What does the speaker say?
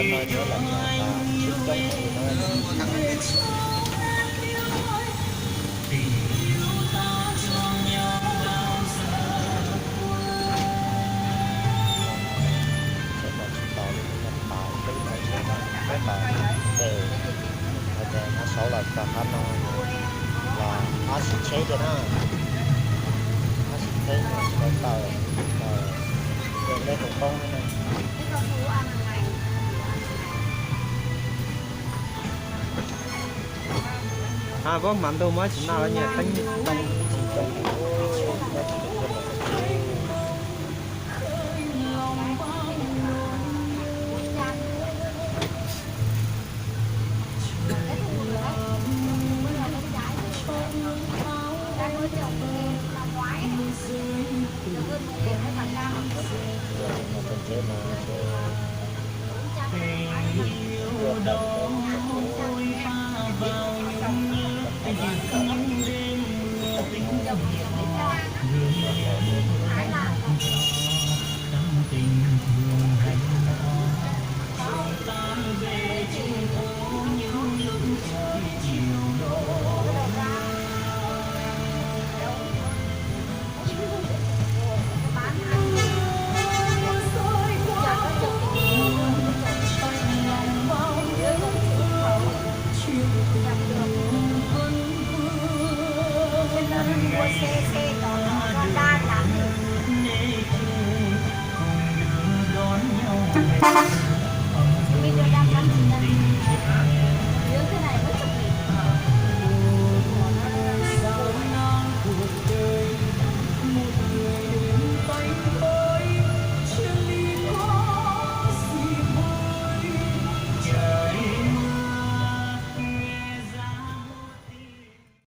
Tam no nyob los txog tas tsib caug li no. Tsheb los tsis tau li, tau peb tau tsheb los peb los tes, hais tias hnub saud los txog qhov no los ob tsheb tiag na, ob tsheb no tsis tau tawm, tawm, tawm lej hauv poob na. A, pab hmav ntuj muab tsis noj los nyias teeb too tsis too.